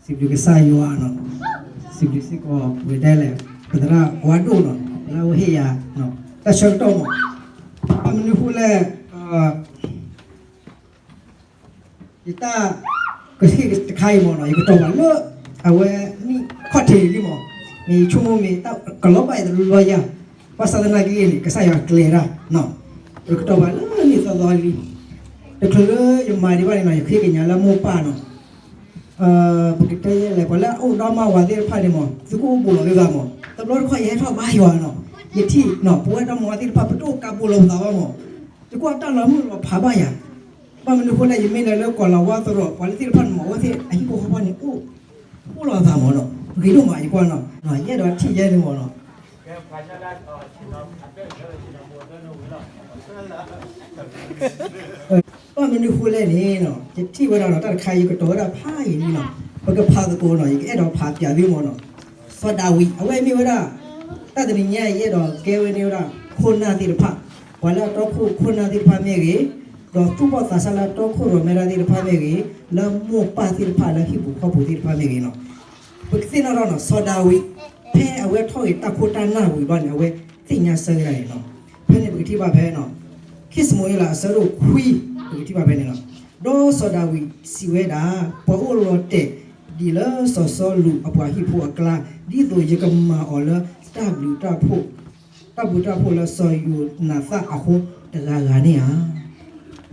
စံးဘျုးကစၢ်ယွၤနီၤ, စံးဘျုးစ့ၢ်ကီး ပကတဲလဲၣ် ပသရၣ်ဝါဒိၣ်နီၤ လၢအဝဲဟ့ၣ်ယၤ တၢ်ဆၢကတီၢ်မး, ဘၣ်မနုၤဃိလဲၣ်, ယတၢ်ကဟ့ၣ်တခါအံၤမးနီၤ ယကတီၤပှၤလၢ အဝဲမ့ၢ်ခီၣ်ထံးလံမး, မ့ၢ်ယဆိကမိၣ်မ့ၢ်တၢ်ကလီၤဘၣ် ယတလီၤယၤ, ဘၣ်ဆၣ်သနာ်က့န့ၣ် ကစၢ်ယွၤကျဲၤတၢ်, ယကတီၤပှၤလၢနံၣ်သီသီလံ, တချုးလၢယမၤဒံးဘၣ်န့ၣ်နီၤ ယဃ့ကညးလၢမိၢ်ပၢ်နီၤ ပကတဲလဲၣ် ပှၤလၢအအိၣ်ဒီးမါဝၤသ့ၣ်တဖၣ်န့ၣ်မး သုကအိၣ်ဘူးလီၤသုသးမး, တဘျီတခီၣ်ယဟဲထီၣ်ဘါယွၤနီၤ, ယထံၣ်နီၤ ပဝဲဒီမါဝၤသ့ၣ်တဖၣ် ပတအိၣ်ကးဘူးလီၤပသးဘၣ်မး, ယကွၢ်တၢ်လီၤမုၢ်လီၤဖးဘၣ်ယၤ, ဘၣ်မနုၤဃိလဲၣ် ယမ့ၢ်လဲၤလၢကီၢ်လၤဝါသရိာ် ပှၤလၢသ့ၣ်တဖၣ်န့ၣ်မး အဝဲသ့ၣ်အဟံၣ်ဖိဃီဖိန့ၣ် အိၣ် အိၣ်လီၤအသးမးနီၤ, ဂ့ၤဒိၣ်မး ယကွၢ်နီၤ, ယအဲၣ်ဒိးထံၣ်ယဲန့ၣ်မးနီၤ ဘၣ်မနုၤဃိလဲၣ်န့ၣ်နီၤ ယထံၣ်ဝဲဒၣ်နီၤ တၢ်တခါအံၤ ယကတီၤဝဲဒၣ်ဖးယံာ်လံနီၤ, ပကဖးသကိးနီၤ ယကအဲၣ်ဒိးဖးပၠးသုမးနီၤ, စီၤဒၤဝံး အဝဲမ့ၢ်ဝဲဒၣ် တၢ်တနံၤညါအံၤ ယအဲၣ်ဒိးကဲဝဲန့ၢ်ဝဲဒၣ် ခိၣ်နၢ်သ့ၣ်တဖၣ်, ပှၤလၢအတီခိၣ်ခိၣ်နၢ်သ့ၣ်တဖၣ်မ့ၢ်ဂ့ၤ, ဒီးသူၣ်ဘီၣ်သးစၢ်လၢအတီခိၣ်ရိၣ်မဲတၢ်သ့ၣ်တဖၣ်မ့ၢ်ဂ့ၤ, လၢမိၢ်ပၢ်သ့ၣ်တဖၣ်လၢဟံၣ်ပူၤဃီပူၤသ့ၣ်တဖၣ်မ့ၢ်ဂ့ၤနီၤ ပကသ့ၣ်နီၣ်ထီၣ်နီၤ စီၤဒၤဝံး ဖဲအဝဲထီၣ်ဂ့ၤတၢ်ခိၣ်တၢ်နၢ်ဝံၤဘျီန့ၣ် အဝဲသ့ၣ်ညါဆၢကဒါန့ၣ်နီၤ, ဖဲန့ၣ်ပကထံၣ်ဘၣ်ဖဲနီၤ ခံၡမူၤအ့လးအဆၢဒိၣ်ခွံ ပကထံၣ်ဘၣ်ဖဲန့ၣ်လီၤ, ဒီးစီၤဒၤဝံးစံးဝဲဒၣ် ပှၤအိၣ်လီၤတဲာ်ဒံးလၢစီၤစီလူးအပှၤဟံၣ်ဖိအကျါ, ဒ်သိးယကမၤအီၤလၢတၢ်ဘျုးတၢ်ဖှိၣ် တၢ်ဘျုးတၢ်ဖှိၣ်လၢစီၤယိၤနၤသၣ်အဃိတဂၤဂၤန့ၣ်ဧါ.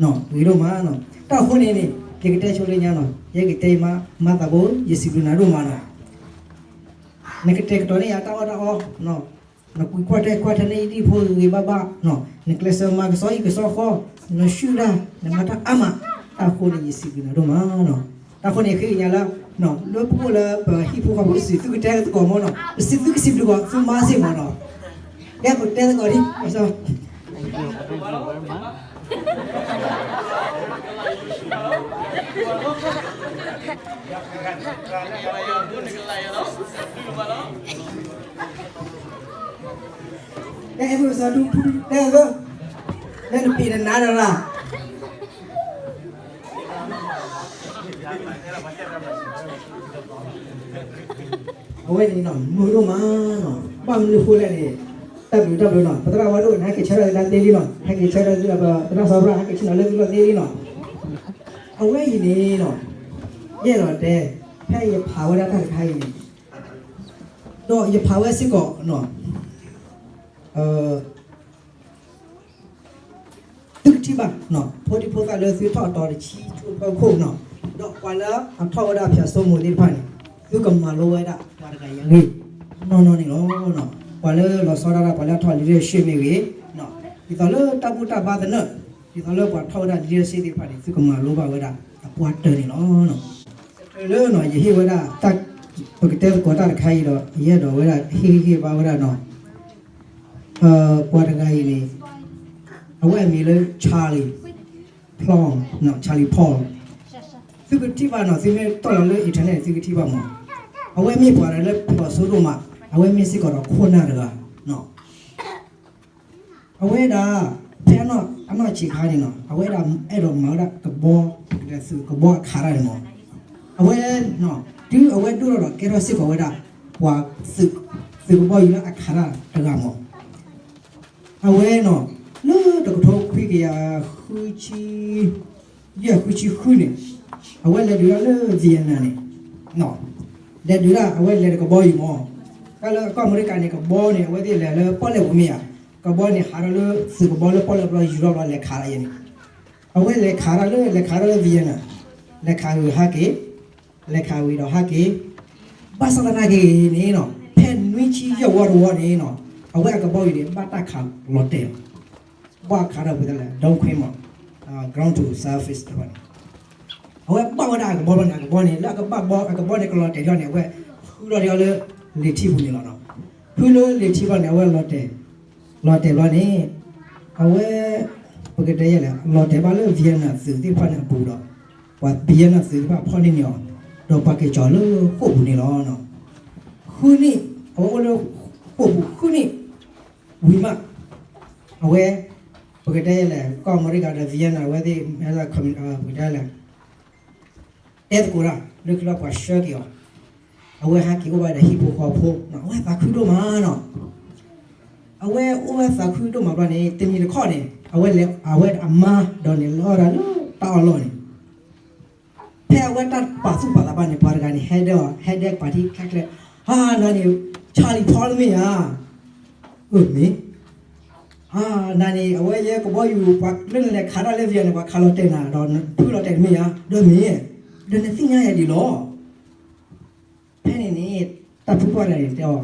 ဂ့ၤဒိၣ်မးနီၤ, တၢ်အဃိန့ၣ်န့ၣ် ယကတဲဆိလၢညါနီၤ, ယကတဲမၤသးဘိ ယစံးဘျုးနၤဒိၣ်မးနီၤ, နကတဲာ်ကတီၤန့ၢ်ယၤတၢ်အီၣ်တၢ်အီ, နကွၢ်ထွဲကွၢ်ထွဲန့ၢ်ယဒံၣ်ဖိဂ့ၤဂ့ၤဘၣ်ဘၣ်, နကျဲးစၢးမၤကစီၣ်အံၤကစီၣ်ဃီ, နဆူၣ်ဒၣ် နမၤတၢ်အါမး, တၢ်အဃိန့ၣ် ယစံးဘျုးနၤဒိၣ်မးနီၤ, တၢ်အဃိန့ၣ် ယဃ့ကညးလၢ လၢပအိၣ်လၢပဟံၣ်ဖိဃီဖိ ပစံးသုကတဲသကိးမးနီၤ, ပစံးသုကစံးဘျုးကီး သုမၤစ့ၢ်မးနီၤ, ကဲပတဲသကိးဒံး တဲအသး တဲအသး, လၢနပ့ၤနနါဒီးလၢ အဝဲန့ၣ်နီၤ မုာ်ဒိၣ်မးနီၤ, ဘၣ်မနုၤအဃိလဲၣ်န့ၣ်, တၢ်ဘျုးတၢ်ဘျုးနီၤ, ပသရၣ်ဝါဒိၣ်န့ၣ် ဟဲက့ၤဆၢထၢၣ်လၢတၢ်သ့လံနီၤ, ဟဲက့ၤဆၢထၢၣ်လၢပသရၣ်စီၤဘြၣ် ဟဲက့ၤဆ့ၣ်နီၤလၢသုလီၢ်သ့လံနီၤ, အဝဲအံၤန့ၣ်နီၤ, ယအဲၣ်ဒိးတဲ, ဖဲယဖးဝဲဒၣ်တၢ်တခါအံၤန့ၣ်, ဒီးယဖးဝဲစ့ၢ်ကီးနီၤ, သုကထံၣ်ဘၣ်နီၤ, ဖိဒံဖိသၣ်လၢသုထီၣ်အတီၤတဆံဆူဖီခိၣ်နီၤ, ဒီးပှၤလၢအထီၣ်ဝဲဒၣ်ဖၠၣ်စိမိၤသ့ၣ်တဖၣ်န့ၣ်, သုကမၤလိဝဲဒၣ်ပှၤတဂၤအံၤအဂ့ၢ်, နီၢ်နီၢ်န့ၣ်လီၤ. ပှၤလၢလီၤဆီဒၣ်တၢ် ပှၤလၢအထီၣ် leadership မ့ၢ်ဂ့ၤ, ဒ်သိးလၢတၢ်ဘူၣ်တၢ်ဘါသနၢၣ်, ဒ်သိးလၢပှၤထီၣ်ဝဲဒၣ် leadership သ့ၣ်တဖၣ်န့ၣ် သုကမၤလိဘၣ်ဝဲဒၣ်အပှၤတၢၢ်န့ၣ်လီၤ. တချုးလၢနီၤ ယဟ့ၣ်ဝဲဒၣ် ပကတဲသကိးတၢ်တခါအံၤဒီး ယအဲၣ်ဒိးဝဲဒၣ်ဟ့ၣ်ဂံၢ်ဟ့ၣ်ဘါဝဲဒၣ်နီၤ, ပှၤတဂၤအံၤန့ၣ် အဝဲအမံၤလၢ Charlie Paul, Charlie Paul, သုကထံၣ်ဘၣ်နီၤ, သုမ့ၢ်တီၢ်လီၤလၢ internet သုကထံၣ်ဘၣ်မး, အဝဲမ့ၢ်ပှၤတဂၤလၢဖျိးစိဒိၣ်မး, အဝဲမ့ၢ်စ့ၢ်ကီးဒီးခိၣ်နၢ်တဂၤ အဝဲဒၣ် ဖဲအနီၢ်ဆံးခါန့ၣ်နီၤ အဝဲဒၣ်အဲၣ်ဒိးမၤဝဲဒၣ်ကဘီ, သုးကဘီအခးတၢ်န့ၣ်မး, အဝဲ တုၤအဝဲဒိၣ်ထီၣ်ဒီးကဲထီၣ်စ့ၢ်ကီးဝဲဒၣ် ပှၤ သုးကဘီယူၤလၢအခးတၢ်တဂၤမး, အဝဲနီၤ လၢတကထိခွံကယၤဃုဆံ ယဲၢ်ဃုဆံဃုန့ၣ် အဝဲလဲၤဒုးတၢ်လၢ Vietnam န့ၣ်, လဲၤဒုးတၢ် အဝဲလဲၤဒီးကဘီယူၤမး, တၢ်လၢကီၢ်အမဲရကၤန့ၣ် ကဘီန့ၣ် အဝဲသ့ၣ်လဲၤလၢပီၣ်လဲၣ်ပူၤမ့ၢ်ဧါ, ကဘီန့ၣ်ဟးထီၣ်လၢသုးကဘီလၢပီၣ်လဲၣ်ဘျီ ယူၤထီၣ်ဘျီ လဲၤခးတၢ်ယဲန့ၣ်, အဝဲလဲၤခးတၢ်လၢ လဲၤခးတၢ်လၢ Vietnam, လဲၤခးဝံၤဟဲက့ၤ, လဲၤခးဝံၤဒီးဟဲက့ၤ, ဘၣ်ဆၣ်သနာ်က့န့ၣ်နီၤ ဖဲနွံဆံယဲၢ်ဝီတဝီန့ၣ်နီၤ အဝဲအကဘီယူၤန့ၣ် ဘၣ်တၢ်ခးလီၤတဲာ်လီၤ, ဘၣ်ခးထီၣ်ပှဲၤတၢ်လဲၣ် ဒိၣ်ခွ့မး ground to surface တဖၣ်န့ၣ်, အဝဲဘၣ်ဝဲဒၣ်အကဘီဘျီန့ၣ် အကဘီန့ၣ် လၢအကဘၣ်ဘီအကဘီန့ၣ် ကလီၤတဲာ်ထီၣ်န့ၣ် အဝဲဃုထီၣ်ဒီးလၢလံာ်ထံပူၤန့ၣ်လီၤနီၤ, ဃုလၢလံာ်ထံဘျီန့ၣ် အဝဲလီၤတဲာ်, လီၤတဲာ်ဘျီန့ၣ် အဝဲ ပကတဲယဲလဲၣ် လီၤတဲာ်ဘၣ်လၢ Vietnam သုးသ့ၣ်တဖၣ်န့ၣ်အပူၤဒီး ပှၤ Vietnam သုးသ့ၣ်တဖၣ်ဖီၣ်န့ၢ်န့ၢ်အီၤ, ဒီးပှၤက့ၤကၠီၤလၢဃိာ်ပူၤန့ၣ်လီၤ. ဃုနံၣ် အဝဲအိၣ်လၢဃိာ်ပူၤဃုနံၣ် ဝံၤမး အဝဲ ပကတဲယဲလဲၣ် ကီၢ်အမဲရကၤဒီး Vietnam အဝဲသ့ၣ် ပကတဲလဲၣ် တဲသကိးတၢ် လၢခံလီၤပှၤဆှၢက့ၤအီၤ အဝဲဟဲက့ၤအိၣ်ဝဲဒီးဟံၣ်ဖိဃီဖိ, အဝဲသးခုဒိၣ်မးနီၤ. အဝဲအိၣ်ဝဲသးခုဒိၣ်မးဘျီန့ၣ် တနံၤတခီန့ၣ် အဝဲလဲၤ အဝဲအမါဒီးန့ၣ် လီၤဒၣ်လၢတၢ်အီၣ်လီၢ်န့ၣ်, ဖဲအဝဲတၢ်ပာ်သူၣ်ပာ်သးဘၣ်န့ၣ် ပှၤတဂၤန့ၣ် ဟဲဒဲးအီၤ, ဟဲဒဲးပာ်ထံချဲချဲ, ဟါ, နၤန့ၣ် Charlie Paul မ့ၢ်ဧါ. အၢ မ့ၢ်. နၤန့ၣ် အဝဲယဲကဘီယူၤ ပှၤလၢနလဲၤခးတၢ်လၢ Vietnam န့ၣ် ပှၤခးလီၤတဲာ်နၤ ဒီးနဖုလီၤတဲာ်တမ့ၢ်ဧါ. ဒီးမ့ၢ်, ဒီးနသ့ၣ်ညါယၤဒ်လဲၣ်. ဖဲန့ၣ်န့ၣ် တၢ်ဖုပှၢ်တဂၤန့ၣ်တဲအီၤ,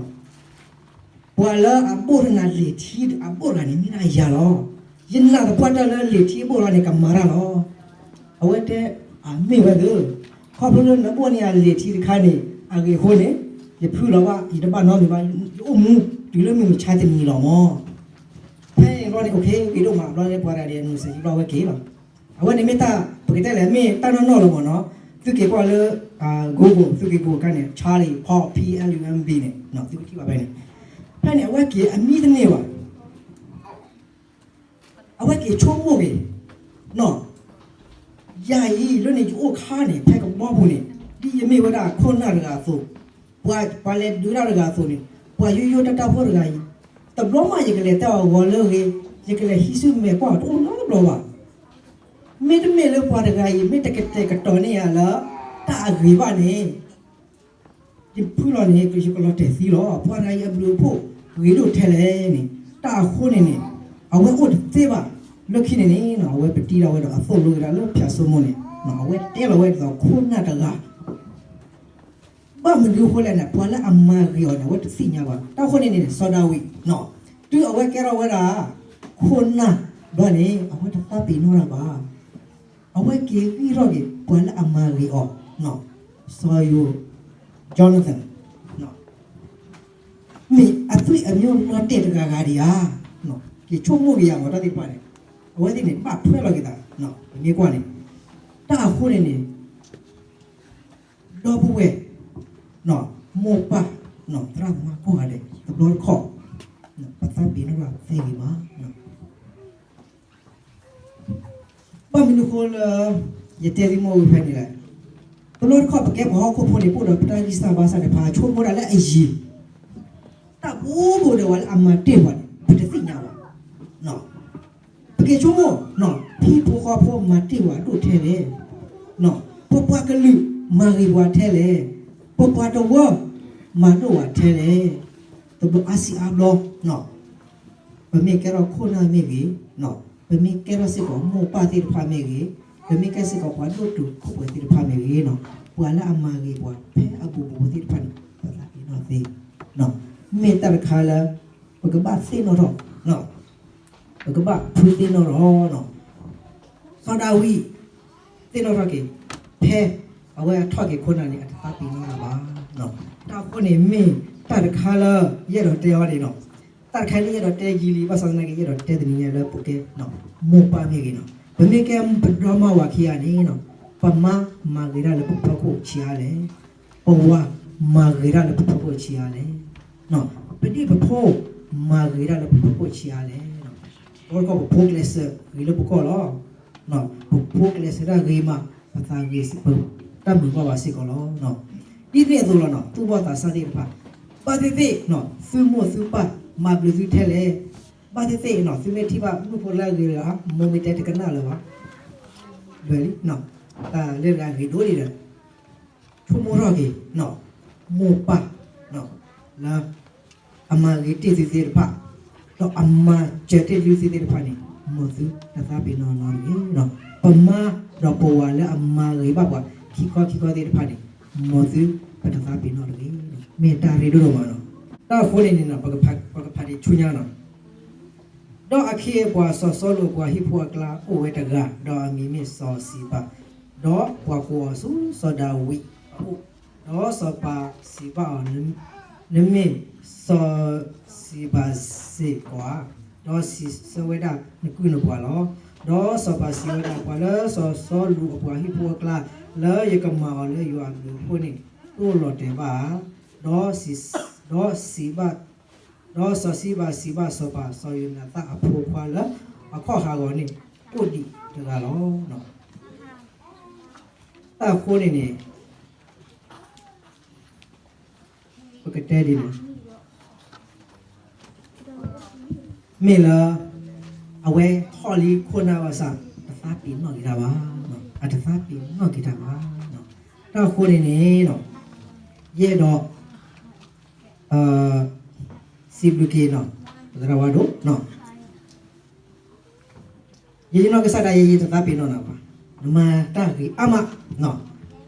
ပှၤလၢအဘိၣ်ထီၣ်နၤလံာ်ထံအဘိၣ်တဂၤန့ၣ် မ့ၢ်ဒၣ်ယၤလီၤ. ယနာ်သပှၢ်တၢၢ်လၢလံာ်ထံအဘိၣ်လီၤန့ၣ် ကမၤတၢ်လီၤ. အဝဲတဲ, အမ့ၢ်ဝဲသ့ၣ်, ခီဖျိလၢနဘိၣ်န့ၢ်ယၤလံာ်ထံတခါန့ၣ် အဂ့ၢ်အဃိန့ၣ် ယဖုလီၤဘၣ် ယတဘၣ်နီတမံၤဘၣ်, ယအိၣ်မူတုၤလၢမုၢ်မဆါတနံၤလီၤမၢ်. ဖဲန့ၣ်ဘျီန့ၣ် အိၣ်ခ့ဂ့ၤဒိၣ်မးဘျီန့ၣ် ပှၤတဂၤဒီး နုာ်စဲးယံၤဘျီဝဲက့ၤလီၤ. အဝဲန့ၣ်မ့ၢ်တၢ် ပကတဲလဲၣ် မ့ၢ်တၢ်နီၢ်နီၢ်လီၤမၢ်နီၤ. သုက့ၤကွၢ်လၢ Google သုက့ၤ Google အခါန့ၣ် Charlie Paul P L U M B န့ၣ် သုကထံၣ်ဘၣ်ဖဲန့ၣ်. ဖဲန့ၣ် အဝဲက့ၤအမံတန့ၢ်ဘၣ် အဝဲက့ၤဆိကမိၣ်က့ၤ, နီၤ, ယၤအံၤ လၢန့ၣ်ယအိၣ်ခါန့ၣ် ဖဲကဘီပူၤန့ၣ် ဒ်ယမ့ၢ်ဝဲဒၣ်ခိၣ်နၢ်တဂၤအသိး, ပှၤလဲၤဒုးတၢ်တဂၤအသိးန့ၣ် ပှၤယိယိတၢ်တၢ်ဖိတဂၤအံၤ, တဘျီမးယကလဲၤတဲအီၤဂီၤလၢအဂ့ၤ, ယကလဲၤဟံးစုမဲာ်ကွၢ်အီၤတအိၣ်နီတဘျီဘၣ်. မ့တမ့ၢ်လၢပှၤတဂၤအံၤ မ့ၢ်တကတဲာ်ကတီၤန့ၢ်ယၤလၢ တၢ်အဂ့ၤဘၣ်န့ၣ် ယဖုလီၤန့ၣ် ယကလီၤတဲာ်သံလီၤ. ပှၤတဂၤအံၤအဘျုးအဖှိၣ်ဂ့ၤဒိၣ်ထဲလဲၣ်န့ၣ်, တၢ်အဃိန့ၣ်န့ၣ် အဝဲအိၣ်တသ့ဘၣ်. လၢခံန့ၣ်န့ၣ် အဝဲပတံထီၣ်ဝဲဒီးအသိၣ်လိက့ၤဒၣ်လၢဖၠၣ်စိမိၤန့ၣ် အဝဲတဲလီၤဝဲဒ်သိးခိၣ်နၢ်တဂၤ ဘၣ်မနုၤအဃိလဲၣ်န့ၣ် ပှၤလၢအမၤဂ့ၤအီၤန့ၣ် အဝဲတသ့ၣ်ညါဘၣ်. တၢ်အဃိန့ၣ်န့ၣ် စီၤဒၤဝံး တုၤအဝဲကဲထီၣ်ဝဲဒၣ် ခိၣ်နၢ်ဘျီန့ၣ် အဝဲတသးပ့ၤနီၣ်တၢ်ဘၣ်. အဝဲက့ၤဂံၢ်ထီၣ်က့ၤ ပှၤလၢအမၤဂ့ၤအီၤ, စီၤယိၤ Jonathan မ့ၢ်အသွံၣ်အမံၤလီၤတဲာ်တဂၤဂၤဒံးဧါ. က့ၤဆိကမိၣ်က့ၤယၤမ့ၢ်တၢ်သ့ၣ်တဖၣ်န့ၣ် အဝဲသ့ၣ်န့ၣ် ဘၣ်ထွဲလီၤက့ၤသး, ပမ့ၢ်ကွၢ်န့ၣ် တၢ်အဃိန့ၣ်န့ၣ် ဒီပုၢ်ဝဲၢ် မိၢ်ပၢ် သရၣ်သမါကိးဂၤဒဲး တဘျီတခီၣ် ပသးပ့ၤနီၣ်ဘၣ်သ့ဂ့ၤမး. ဘၣ်မနုၤအဃိလၢ ယတဲသံမိၢ်ဝဲဖဲန့ၣ်လဲၣ်, တဘျီတခီၣ်ပကဲပှၤဟီၣ်ခိၣ်ဖိန့ၣ် ပအိၣ်ဒီးပတၢ်ဂံၢ်စၢ်ဘါစၢ်တဖၣ် ဆိကမိၣ်ဒၣ်လၢအယံၤ တၢ်ဘိးဘိးဒီးပှၤလၢအမၤတ့ၢ်ပှၤန့ၣ် ပတသ့ၣ်ညါဘၣ်. ပက့ၤဆိကမိၣ် ဖံဖိဃီဖိမၤတ့ၢ်ပှၤဒိၣ်ထဲလဲၣ်, ပပှၤကလုာ်မၤဂ့ၤပှၤထဲလဲၣ်, ပပှၤတဝၢမၤဒိၣ်ပှၤထဲလဲၣ်, တဘျီအါစံးအါဘျီ ပမ့ၢ်ကဲထီၣ်ခိၣ်နၢ်မ့ၢ်ဂ့ၤ, ပမ့ၢ်ကဲထီၣ်စ့ၢ်ကီးမိၢ်ပၢ်သ့ၣ်တဖၣ်မ့ၢ်ဂ့ၤ, ပမ့ၢ်ကဲစ့ၢ်ကီးပှၤဒိၣ်တုာ်ခိၣ်ပှဲၤသ့ၣ်တဖၣ်မ့ၢ်ဂ့ၤ, ပှၤလၢအမၤဂ့ၤပှၤဖဲအဘူးဘူးသ့ၣ်တဖၣ်န့ၣ် ပသးပ့ၤနီၣ်သ့, မ့ၢ်တၢ်တခါလၢ ပကဘၣ်သ့ၣ်နီၣ်ထီၣ်, ပကဘၣ်ဖုသ့ၣ်နီၣ်ထီၣ် စီၤဒၤဝံး သ့ၣ်နီၣ်ထီၣ်က့ၤ ဖဲအဝဲအထီၣ်က့ၤခိၣ်နၢ်န့ၣ် အတသးပ့ၤနီၣ်လၢၤဘၣ်. တၢ်အဃိန့ၣ်မ့ၢ်တၢ်တခါလၢ ယအဲၣ်ဒိးတဲအီၤန့ၣ်နီၤ, တၢ်တခါန့ၣ်ယအဲၣ်ဒိးတဲယံာ်လံ ဘၣ်ဆၣ်သနာ်က့ ယအဲၣ်ဒိးတဲတနံၤညါလၢပကဲ မိၢ်ပၢ်မ့ၢ်ဂ့ၤနီၤ, ပမ့ၢ်ကဲပဒီမါဝၤခံဂၤန့ၣ်နီၤ, ပမါမၤဂ့ၤတၢ်လၢပဖီခိၣ်ဆံးအါလဲၣ်, ပဝၤမၤဂ့ၤတၢ်လၢပဖီခိၣ်ဆံးအါလဲၣ်, ပဒံၣ်ပဖိမၤဂ့ၤတၢ်လၢပဖီခိၣ်ဆံးအါလဲၣ်. တဘျီတခီၣ်ပဖိကျဲးစၢးဂ့ၤလၢပကီၢ်လီၤ. ပဖိကျဲးစၢးတၢ်ဂ့ၤမး ပသးဂ့ၤစ့ၢ်ကီး တၢ်မုာ်ဘၣ်ဘၣ်စ့ၢ်ကီးလီၤ. ဒ်န့ၣ်အသိးလီၤနီၤ သူၣ်ဘီၣ်သးစၢ်သ့ၣ်တဖၣ် ဘၣ်သ့ၣ်သ့ၣ် သုမိၢ်သုပၢ်မၤဘျုးသုထဲလဲၣ်, ဘၣ်သ့ၣ်သ့ၣ် သုမ့ၢ်ထံၣ်ဘၣ်မုၣ်ဖိလၢအဂ့ၤတဂၤ မိၢ်မ့ၢ်တဲတကနၣ်လၢၤဘၣ်, လၢာ်လံ တၢ်လၢတဂၤဂ့ၤဒိၣ်ဒံးဒီး ဆိကမိၣ်ထီၣ်က့ၤ မိၢ်ပၢ် လၢ အမၤဂ့ၤတ့ၢ်သုသ့ၣ်တဖၣ် ဒီးအမၤစၢၤတ့ၢ်သုသ့ၣ်တဖၣ်န့ၣ် မ်သုတသးပ့ၤနီၣ်နီတဂ့ၤ. ပမါဒီးပဝၤလၢအမၤဂ့ၤဘၣ်ပှၤ ခံခီခံခီသ့ၣ်တဖၣ်န့ၣ် မ်သုပတသးပ့ၤနီၣ်တဂ့ၤ. မ့ၢ်တၢ်ရ့ဒိၣ်ဒိၣ်မးနီၤ. တၢ်အဃိန့ၣ်န့ၣ် ပကဖးဒံးဆူညါနီၤ. ဒီးအခ့အပှၤ စီၤစီလူးအပှၤဟံၣ်ဖိအကျါ အိၣ်ဝဲတဂၤ, ဒီးအမံၤမ့ၢ်စီၤစံးဘၤ, ဒီးပှၤကိးအီၤဆူစီၤဒၤဝံးအအိၣ်, ဒီးစီၤပၤစံးဘၣ်အီၤ, နမ့ၢ်စီၤစံးဘၤစ့ၢ်ကီးဧါ, ဒီးစံးဆၢဝဲဒၣ်, နကုၢ်နပှၤလီၤ. ဒီးစီၤပၤစံးဝဲဒၣ်, ပှၤလၢစီၤစီလူးအပှၤဟံၣ်ဖိအကျါ လၢယကမၤအီၤလၢယွၤအဘျုးအဖှိၣ်န့ၣ် တအိၣ်လီၤတဲာ်ဘၣ်ဧါ. ဒီးစံး, ဒီးစံးဘၣ် ဒီးစီၤစံးဘၤစံးဘၣ်စီၤပၤ, စီၤယိၤနၤသၣ်အဖိခွါလၢအခီၣ်ဟးဂီၤန့ၣ် အိၣ်ဒံးတဂၤလီၤ. တၢ်အဃိန့ၣ်န့ၣ် ပကတဲဒ်လဲၣ်, မ့ၢ်လၢ အဝဲထီၣ်လံခိၣ်နၢ်ဘၣ်ဆၣ် တသးပ့ၤနီၣ်က့ၤတၢ်ဘၣ်, အတသးပ့ၤနီၣ်က့ၤတၢ်ဘၣ်. တၢ်အဃိန့ၣ်န့ၣ် ယအဲၣ်ဒိး စံးဘျုးက့ၤ ပသရၣ်ဝါဒိၣ် ယဲယနီၢ်ကစၢ်ဒၣ်ယဲ ယတသးပ့ၤနီၣ်နၤဘၣ်. နမၤတၢ်ဂ့ၤအါမး,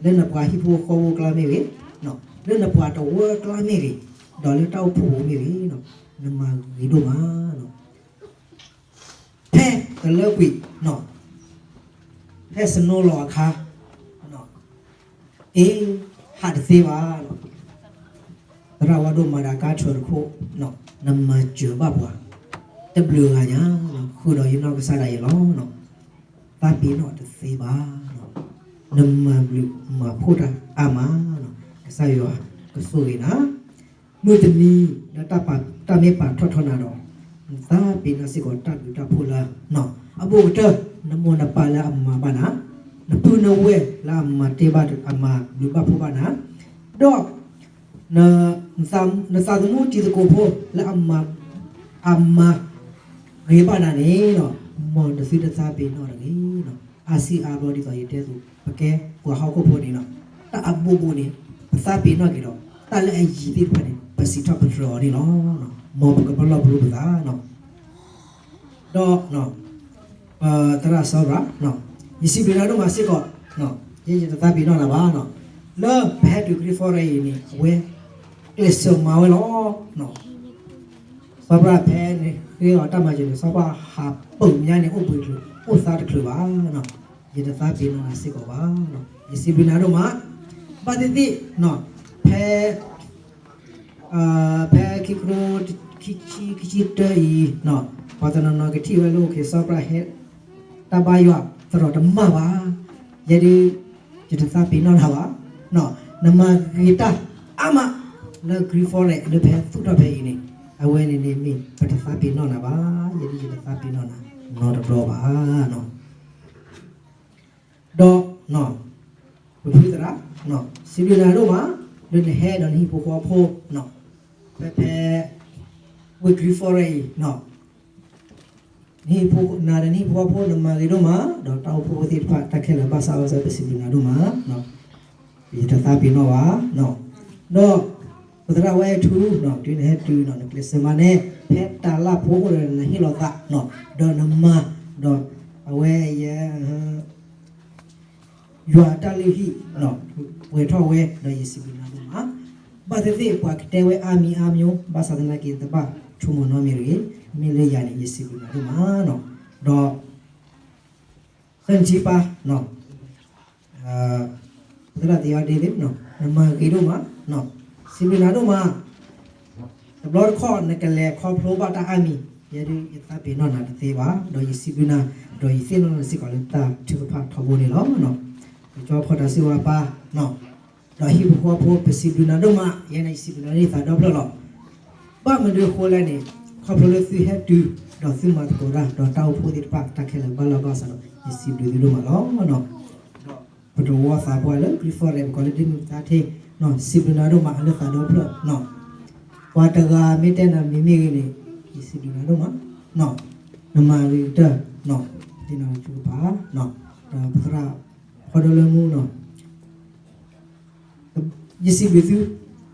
လၢနပှၤဟံၣ်ဖိဃီဖိအကျါမ့ၢ်ဂ့ၤ, လၢနပှၤတဝၢအကျါမ့ၢ်ဂ့ၤ, ဒီးလၢတၢ်အိၣ်ဖှိၣ်ပူၤမ့ၢ်ဂ့ၤ, နမၤဂ့ၤဒိၣ်မး. ဖဲကလၢကွံာ် ဖဲ snow လီၤအခါ အ့ ဟးတသ့ဘၣ်. သရၣ်ဝါဒိၣ်မၤဒၣ်ကါထၢၣ်တခိၣ်, နမၤစၢၤဘၣ်ပှၤ တဘျုးဂၤညါ, ဃုာ်ဒီးယနီၢ်ကစၢ်ဒၣ်ယဲလီၤ. သးပ့ၤနီၣ်တသ့ဘၣ်. နမၤဘျုးမၤဖှိၣ်တၢ်အါမး, ကစၢ်ယွၤကဆိၣ်ဂ့ၤနၤ မုၢ်တနံၤလၢတၢ်မ့ၢ်ပာ်ထီၣ်ထီနၤဒီး နသးပ့ၤနီၣ်စ့ၢ်ကီးတၢ်ဘျုးတၢ်ဖှိၣ်လၢ အဘူးကတၢၢ် နမိၢ်နပၢ်လၢအမၤဘၣ်နၤ, နပုၢ်နဝဲၢ်လၢအမၤတ့ၢ်ဘၣ်အမၤဘျုးဘၣ်ဖှိၣ်ဘၣ်နၤ, ဒီး နသးသမူတံၤသကိးဖိလၢအမၤ အမၤဂ့ၤဘၣ်နၤန့ၣ်, မ်နသုတသးပ့ၤနီၣ်တဂ့ၤ. အါစုအါဘျီဒ်သိးယတဲအသိး ပကဲပှၤဟီၣ်ခိၣ်ဖိန့ၣ်လီၤ. တၢ်အဘူးဘူးန့ၣ် ပသးပ့ၤနီၣ်က့ၤဒီး တၢ်လၢအယံၤသ့ၣ်တဖၣ်န့ၣ် ပစံးထီၣ်ပတြၢၤအီၤန့ၣ်လီၤ. မ်ပကပလီၢ်ပလိပသး ဒီး သရၣ်စီၤဘြၣ် ယစံးဘျုးနၤဒိၣ်မးစ့ၢ်ကီး, ယဲယတသးပ့ၤနီၣ်နၤဘၣ်, လၢပဟဲတုၤ Green Forest အံၤန့ၣ် အဝဲ ကျဲးစၢးမၤဝဲလီၤ. စီၤပရၣ်ဖဲန့ၣ်ဃ့အီၤတၢ်မၤစၢၤန့ၣ် စီၤပရၣ်ဟးပိာ်ညါန့ၣ် အိၣ်ဘှံးချုး အိၣ်သါတချုးဘၣ်. ယတသးပ့ၤနီၣ်နၤစ့ၢ်ကီးဘၣ်. ယစံးဘျုးနၤဒိၣ်မး, ဘၣ်သ့ၣ်သ့ၣ် ဖဲ ဖဲခံကထိ ခံဆံ ခံဆံတၢအံၤ ပှၤတနီၤနီၤကထံၣ်ဝဲလၢ အိၣ်ခ့ စီၤပရၣ်ဟဲ တၢ်ဘါယွၤသရိာ်တမၢ်ဘၣ်. ယဲဒုး ယတသးပ့ၤနီၣ်နၤဘၣ်. နမၤဂ့ၤတၢ်အါမး လၢ Green Forest လၢဖဲသူၣ်ထီၣ်ဖဲအံၤန့ၣ်, အဝဲန့ၣ်န့ၣ်မ့ၢ်ပတသးပ့ၤနီၣ်နၤဘၣ်. ယဲဒုးယတသးပ့ၤနီၣ်နၤနီတဘျီဘၣ်. ဒီး ပဖုသရၣ် စံးဘျုးနၤဒိၣ်မး လၢနဟဲဒီးနဟံၣ်ဖိဃီဖိ ဖဲဖဲ ဝ့ၢ် Green Forest အံၤ နဟံၣ်ဖိ နၤဒီးနဟံၣ်ဖိဃီဖိ နမၤဂ့ၤဒိၣ်မး ဒီးတၢ်အိၣ်ဖှိၣ်ဖိသ့ၣ်တဖၣ် တၢ်ခဲလၢာ်ဘၣ်ဆၣ်အီၤစ့ၢ် ပစံးဘျုးနၤဒိၣ်မး, ယတသးပ့ၤနီၣ်ဘၣ်. ဒီး ပသရၣ်ဝဲထူ တုၤနဟဲတုၤ နကျဲးစၢးမၤန့ၣ် ဖဲတၢ်လၢ်ဖိအိၣ်ဒီး နဟ့ၣ်လီၤသး ဒီးနမၤ ဒီးအဝဲယဲ ယွၤတၢ်လုၢ်ဟံၣ် ပှဲၤထီၣ်ဝဲ ဒီးယစံးဘျုးနၤဒိၣ်မး. ဘၣ်သ့ၣ်သ့ၣ် ပှၤကတဲဝဲအါမံၤအါမံၤ ဘၣ်ဆၣ်သနာ်က့ တဘၣ်ဆိကမိၣ်နီတမံၤတဂ့ၤ. မ့ၢ်လၢယၤန့ၣ် ယစံးဘျုးနၤဒိၣ်မး. ဒီး သၢနံၣ်ဆံပၢ် သရၣ်သ့ၣ်အီၤဒ့လ့ နမၤဂ့ၤဒိၣ်မး, စံးဘျုးနၤဒိၣ်မး. တဘျီတခီၣ် နကလဲၤခီဖျိဘၣ်တၢ်အါမံၤ ယဲဒုးယသးပ့ၤနီၣ်နၤတသ့ဘၣ်, ဒီးယစံးဘျုးနၤ, ဒီးယသ့ၣ်နီၣ်နၤစ့ၢ်ကီးလၢတၢ်ထုကဖၣ်ထီဘိန့ၣ်လီၤ. ကၠီဖီၣ်တၢ်စံးဝါပၢ် ဒီးဟံၣ်ဖိဃီဖိ ပစံးဘျုးနၤဒိၣ်မး, ယဲန့ၣ်ယစံးဘျုးနၤဒိၣ်မး သးဒီဖျၢၣ်လီၤ. ဘၣ်မနုၤအဃိလဲၣ်န့ၣ်, ခီဖျိလၢသုဟဲတုၤ ဒီးသုမၤသကိးတၢ် ဒီးတၢ်အိၣ်ဖှိၣ်သ့ၣ်တဖၣ် တၢ်ခဲလၢာ်ဘၣ်လီၢ်ဘၣ်စးဒီး ယစံးဘျုးသုဒိၣ်မးလီၤ. ဒီးပတဝီသးပှၢ်လၢ Green Forest ပကိးလၢဒ့မုၢ်သါထ့, စံးဘျုးနၤဒိၣ်မးလၢသးဒီဖျၢၣ်, ပှၤတဂၤမ့ၢ်တဲနၤမံၤမ့ၢ်ဂ့ၤန့ၣ်, ယစံးဘျုးနၤဒိၣ်မး, နမၤဂ့ၤကတၢၢ်, ဒ်နၤထုကဖၣ်, ဒီးပသရၣ်ဖီဒိၣ်လၢမူနီၤ ယစံးဘျုးသု,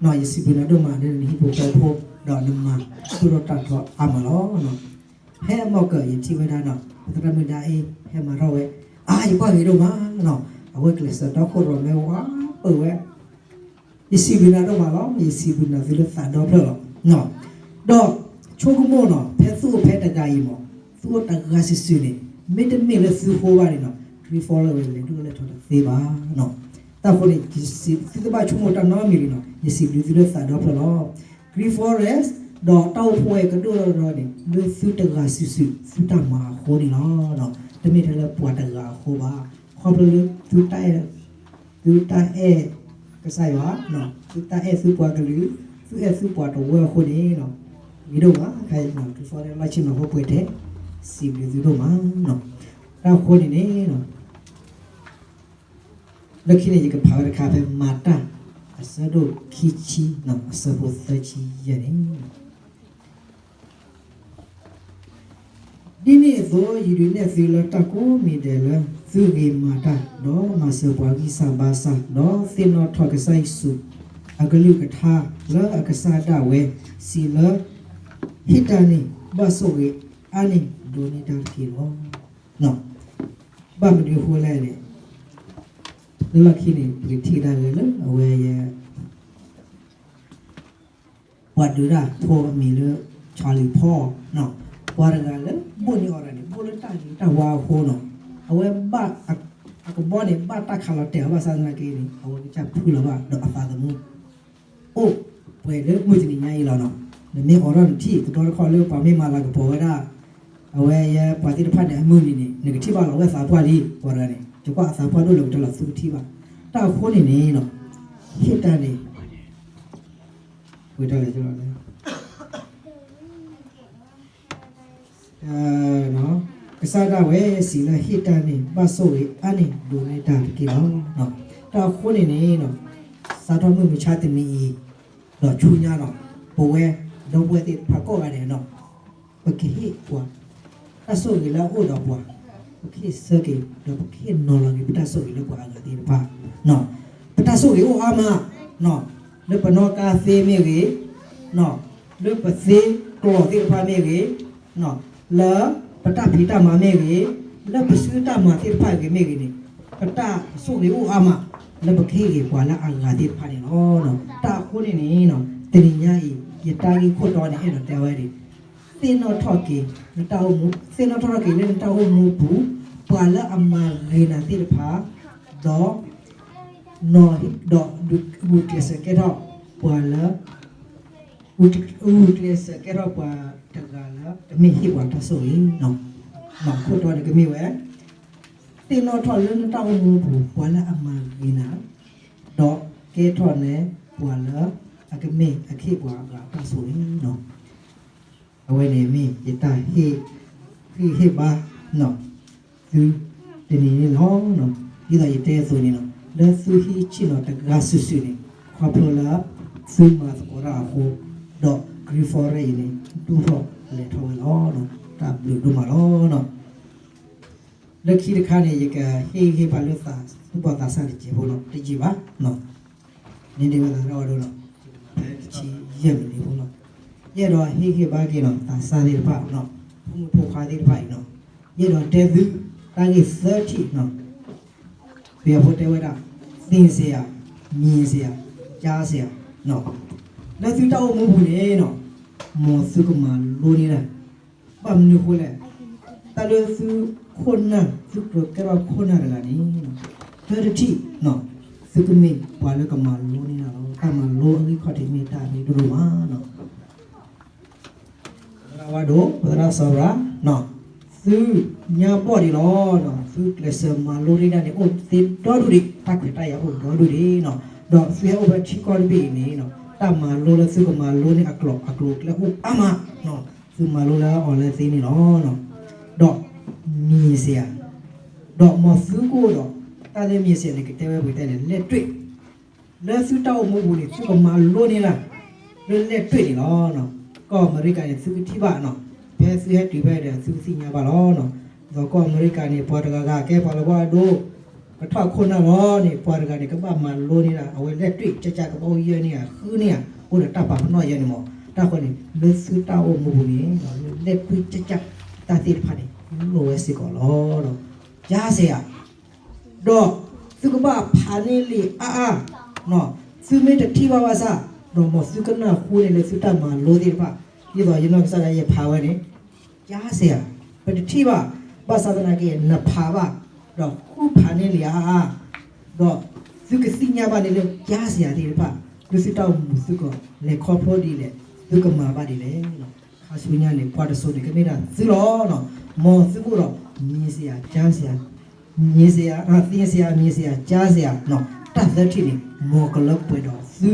ယစံးဘျုးနၤဒိၣ်မးလၢနဟံၣ်ဖိဃီဖိ ဒီးနမၤသူၣ်ထီၣ်တၢ်ထီအါမးလီၤ. ဖဲမီၢ်ကၢၢ်ယထံၣ်ဝဲဒၣ်နီၤ ပသရၣ်မုၣ်ဒါအ့ ဟဲမၤထီၣ်ဝဲ, အါ ယကွၢ်ဂ့ၤဒိၣ်မးနီၤ, အဝဲကျဲးစၢးတီခိၣ်ရိၣ်မဲဝါပၢၢ်ဝဲ ယစံးဘျုးနၤဒိၣ်မးလီၤ. ယစံးဘျုးနၤသုလၢသးဒီဖျၢၣ်လီၤ. ဒီးဆိကမိၣ်နီၤ ဖဲသုအိၣ်ဖဲတဂၤအံၤမး သုအိၣ်တဂၤစုာ်စုာ်န့ၣ် မ့တမ့ၢ်လၢသုဃိဘၣ်န့ၣ်နီၤ Green Forest ဝဲလဲၤဒိၣ်လဲၤထီၣ်တသ့ဘၣ်နီၤ. တၢ်ဃိန့ၣ် သုတဘၣ်ဆိကမိၣ်တၢ်နီတမံၤန့ၣ်နီၤ ယစံးဘျုးသုလၢသးဒီဖျၢၣ်လီၤ. Green Forest ဒီးတၢ်အိၣ်ဖှိၣ်ဝဲကဒိၣ်ထီၣ်န့ၣ် လၢသုတဂၤစုာ်စုာ် သုတၢ်မၤအဃိန့ၣ်လီၤ. တမ့ၢ်ထဲလၢပှၤတဂၤအဃိဘၣ်. ခီဖျိလၢသုတၢ်အဲၣ် သုတၢ်အဲၣ်ကစၢ်ယွၤ, သုတၢ်အဲၣ်သုပှၤကလုာ်, သုအဲၣ်သုပှၤတဝၢအဃိန့ၣ်, ဂ့ၤဒိၣ်မး ခါအံၤ Green Forest လီၢ်ဆ့ၣ်နီၤဖိပှဲၤထဲ, စံးဘျုးသုဒိၣ်မး. တၢ်ဃိန့ၣ်န့ၣ် လၢခံန့ၣ် ယကဖးဝဲတခါဖဲမၤတၢ် အဆၢဒိၣ်ခံဆံ, အဆၢဖိသၢဆံယဲၢ်န့ၣ်, ဒ်န့ၣ်အသိး ယဒုးနဲၣ်သုလၢတၢ်ကိးမံၤဒဲးလၢ သုဂ့ၤမၤတၢ်, ဒီးမၤစၢၤပှၤဂံၢ်စၢ်ဘါစၢ်, ဒီးသ့ၣ်နီၣ်ထီၣ်ကစၢ်ယ့ၣ်ၡူးအကလုၢ်ကထါ, လၢအကစၢ်ဒၣ်ဝဲစံးလၢ ဟ့ၣ်တၢ်န့ၣ် ဘၣ်ဆိၣ်ဂ့ၤအါန့ၢ်ဒိးန့ၢ်တၢ်တက့ၢ်လီၤ. ဘၣ်မနုၤအဃိလဲၣ်န့ၣ်, လၢလီၢ်ခံန့ၣ် ပကထံၣ်ဒၣ်လၢအဝဲယဲ ပှၤဒုးတၢ်ဖိအမံၤလၢ Charlie Paul, ပှၤတဂၤလၢဘိၣ်န့ၢ်အီၤတဂၤန့ၣ် ဘိၣ်လၢတၢ်ဂ့ၤတၢ်ဝါအဃိနီၤ, အဝဲဘၣ် အကဘီန့ၣ် ဘၣ်တၢ်ခးလီၤတဲာ်အီၤဘၣ်ဆၣ်သနာ်က့န့ၣ် အဝဲကစၢ်ဖုလီၤဘၣ်ဒီးအသးသမူ အိၣ်ပှဲၤလၢမုၢ်တနံၤညါအံၤလီၤနီၤ. နမ့ၢ်အိးထီၣ်နထံၣ်တဘျီတခီၣ်လၢပှၤမ့ၢ်မၤလၤကပီၤဝဲဒၣ် အဝဲယဲပှၤသ့ၣ်တဖၣ်န့ၣ် အမုၢ်နံၤန့ၣ် နကထံၣ်ဘၣ်လီၤဝဲသးပှၢ်လံ ပှၤတဂၤန့ၣ် ကကွၢ်အသးပှၢ်ဒိၣ်လၢကတၢၢ်လီၤ သုကထံၣ်ဘၣ်. တၢ်အဃိန့ၣ်န့ၣ်နီၤ, ဟ့ၣ်တၢ်န့ၣ် ဝဲတၢ်လဲၣ် ကစၢ်ဒၣ်ဝဲစံးလၢ ဟ့ၣ်တၢ်န့ၣ် ဘၣ်ဆိၣ်ဂ့ၤအါန့ၢ်ဒိးန့ၢ်တၢ်တက့ၢ်လီၤ. တၢ်အဃိန့ၣ်န့ၣ်နီၤ, စးထီၣ်မုၢ်မဆါတနံၤအံၤ ဒီးဆူညါနီၤ, ပဝဲဒီပုၢ်ဝဲၢ်သ့ၣ်တဖၣ်ကိးဂၤဒဲးနီၤ, ပကဟ့ၣ်ပှၤ တၢ်ဆိၣ်ဂ့ၤလၢအအိၣ်ဒီးပှၤ, ပကဟ့ၣ်ဆၢက့ၤ ဒီးပကဟ့ၣ်နီၤလီၤက့ၤ ပတၢ်ဆိၣ်ဂ့ၤလၢပှၤအဂၤသ့ၣ်တဖၣ်, ပတၢ်ဆိၣ်ဂ့ၤအိၣ်အါမး, လၢပနီၣ်ကါသ့မ့ၢ်ဂ့ၤ, လၢပသ့ကျီၢ်သ့ၣ်တဖၣ်မ့ၢ်ဂ့ၤ, လၢပတၢ်ဖံးတၢ်မၤမ့ၢ်ဂ့ၤ, လၢပစုတၢ်မၤသ့ၣ်တဖၣ်ဂ့ၤမ့ၢ်ဂ့ၤန့ၣ်, ပတၢ်ဆိၣ်ဂ့ၤအိၣ်အါမး လၢပကဟ့ၣ်ဂ့ၤပှၤလၢအဂၤသ့ၣ်တဖၣ်န့ၣ်လီၤ. တၢ်အဃိန့ၣ်န့ၣ်, တနံၤညါအံၤ ယတၢ်ဂ့ၢ်ခိၣ်တီန့ၣ် အဲၣ်ဒိးတဲဝဲဒၣ် သ့ၣ်နီၣ်ထီၣ်က့ၤ သ့ၣ်နီၣ်ထီၣ်က့ၤလၢနတၢ်အိၣ်မူပူၤ ပှၤလၢအမၤဂ့ၤနၤသ့ၣ်တဖၣ်, ဒီး ဒီးဂုာ်ကျဲးစၢးကဲထီၣ်ပှၤလၢ ဂုာ်ကျဲးစၢးကဲထီၣ်ပှၤတဂၤလၢ ကမ့ၢ်ဟ့ၣ်ပှၤတၢ်ဆိၣ်ဂ့ၤ, မၤခိၣ်တီန့ၣ်ကမ့ၢ်ဝဲ သ့ၣ်နီၣ်ထီၣ်လၢနတၢ်အိၣ်မူပူၤ ပှၤလၢအမၤဂ့ၤနၤ, ဒီးကဲထီၣ်န့ၢ်ပှၤလၢ အကမ့ၢ်အကဟ့ၣ်ပှၤအဂၤတၢ်ဆိၣ်ဂ့ၤ, အဝဲန့ၣ်မ့ၢ်ယတၢ်ဟ့ၣ်ဂံၢ်ဟ့ၣ်ဘါ သုတနံၤန့ၣ်လီၤ. ဒ်သိးယတဲအသိးန့ၣ်လီၤ, လၢသုဟံးဆ့ၣ်နီၤတဂၤစုာ်စုာ်န့ၣ် ခီဖျိလၢ သုမၤသကိးတၢ်အဃိ, ဒီး Green Forest အံၤန့ၣ် ဒိၣ်ထီၣ်လဲၤထီၣ်ဝဲလီၤ. တၢ်ဘျုးဒိၣ်မးလီၤ. လၢခံတခါန့ၣ် ယကဟ့ၣ်ဂံၢ်ဟ့ၣ်ဘါလၢသးသူၣ်ဘီၣ်သးစၢ်တစဲးဖိလီၤ, တယံာ်ဘၣ်, န့ၣ်ဒ်ဝဲသးရၣ်ဝဲဒၣ်လီၤ, တဆံယဲၢ်မံးနံးဖိလီၤ. ယအဲၣ်ဒိးဟ့ၣ်ဂံၢ်ဟ့ၣ်ဘါက့ၤနီၤ သးစၢ်သ့ၣ်တဖၣ်, ဖိမုၣ်ဖိခွါသ့ၣ်တဖၣ်အံၤနီၤ, ယအဲၣ်ဒိးတဲသု တၢ်ဂ့ၢ်သၢထံၣ်နီၤ, ပယီၤဖိတဲဝဲဒၣ် သ့ၣ်စ့ယၤ, မံစ့ယၤ, ကၠါစ့ယၤ, လၢသုတၢ်အိၣ်မူပူၤန့ၣ်နီၤ, မ်သုကမၤလိန့ၢ်တၢ် ဘၣ်မနုၤအဃိလဲၣ်, တၢ်လၢသုခိၣ်နၢ် သုကြၢးကဲထီၣ်ခိၣ်နၢ်တဂၤန့ၣ်, သၢထံၣ်, သုကမ့ၢ်ပှၤလၢကမၤလိန့ၢ်တၢ်လီၤ. တၢ်မၤလိအဂံၢ်ခီၣ်ထံးမ့ၢ်တၢ်အရ့ဒိၣ်ဒိၣ်မးနီၤ. သရၣ်ဝါဒိၣ် သရၣ်စီၤရၤ, သုညါဘီၣ်ဒံးလီၤ. သုကျဲးစၢးမၤလိန့ၢ်တၢ်န့ၣ် အိၣ်သ့ဒီဒူၣ်ဒံး, တၢ်ခွဲးတၢ်ယာ်အိၣ်ဒီဒူၣ်ဒံးနီၤ. ဒီးသုဟဲအိၣ်ဖဲထံကီၢ်တဘ့ၣ်အံၤန့ၣ်, တၢ်မၤလိလၢသုကမၤလိန့ၢ်အကျိၤ အကျိၤအကျဲအိၣ်အါမး, သုမၤလိလၢအီၤလၢသ့န့ၣ်လီၤ. ဒီးမံစ့ယၤ, ဒီးမ်သုကအိၣ်ဒီး တၢ်လၢမံစ့ယၤန့ၣ် ကတဲဝဲပကတဲလဲၣ် လဲၣ်တွ့ၣ်, လၢသုတၢ်အိၣ်မူပူၤန့ၣ် သုကမၤလိန့ၢ်တၢ် လၢလဲၣ်တွ့ၣ်န့ၣ်လီၤ. ကီၢ်အမဲရကၤန့ၣ် သုကထံၣ်ဘၣ်နီၤ, ဖဲသုဟဲတုၤဖဲဒီး သုကသ့ၣ်ညါဘၣ်လီၤ. ဒီးကီၢ်အမဲရကၤန့ၣ် ပှၤတဂၤဂၤကဲပှၤလၢဝါဒိၣ် ကထီၣ်ခိၣ်နၢ်လီၤန့ၣ် ပှၤတဂၤန့ၣ် ကဘၣ်မၤလိန့ၢ်ဒၣ် အဝဲလဲၣ်တွ့ၣ်ကၠၢ်ကၠၢ် ကဘၣ်အိၣ်ယဲၢ်န့ၢ်ဧါ ဃုန့ၢ်ဧါ အိၣ်ဒီးတၢ်ပာ်ပနီၣ်ယဲၢ်န့ၣ်မး. တၢ်ဃိန့ၣ် လၢသုတၢ်အိၣ်မူပူၤန့ၣ် လဲၣ်တွ့ၣ်ကၠၢ်ကၠၢ်တၢ်သ့ၣ်တဖၣ်န့ၣ် လိၣ်ဝဲစ့ၢ်ကီးလီၤ. ကၠါစ့ဧါ ဒီးသုကဘၣ်ဖးန့ၢ်လံာ်အါအါ, သုမ့ၢ်တထံၣ်ဘၣ်ဘၣ်ဆၣ်, ဒီးမ်သုကနၢ်ဟူန့ၣ်လၢသုတၢ်မၤလိသ့ၣ်တဖၣ်, ဒ်သိးယနီၢ်ကစၢ်ဒၣ်ယဲဖးဝဲန့ၣ်, ကၠါစ့ဧါ, ပတထံၣ်ဘၣ်, ဘၣ်ဆၣ်သနာ်က့ နဖးဘၣ်, ဒီးဃုဖးန့ၢ်လံာ်အါအါ, ဒီးသုကသ့ၣ်ညါဘၣ်န့ၣ်လၢကၠါစ့ဧါသ့ၣ်တဖၣ်, လၢသုတၢ်အိၣ်မူသုကီၢ် လဲၤခီဖျိဒ်လဲၣ်, သုကမၤဘၣ်ဒ်လဲၣ်. ခါဆူညါန့ၣ် ပှၤတစိၤန့ၣ် ကမ့ၢ်ဒၣ်သုလီၤ. မ်သုကအိၣ်ဒီး မံစ့ဧါ ကၠါစ့ဧါ မံစ့ဧါ, သ့စ့ဧါ, မံစ့ဧါ, ကၠါစ့ဧါ, တၢ်သၢထံၣ်န့ၣ် မ်ကလၢပှဲၤဒီးသု,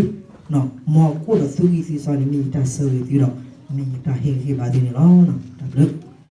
မ်ကအိၣ်ဒီးသုဂံၢ်သုစီန့ၣ် မ့ၢ်ယတၢ်ဆၢဂ့ၤသုဒီး မ့ၢ်ယတၢ်ဟ့ၣ်ဂံၢ်ဟ့ၣ်ဘါသုန့ၣ်လီၤ. တၢ်ဘျုး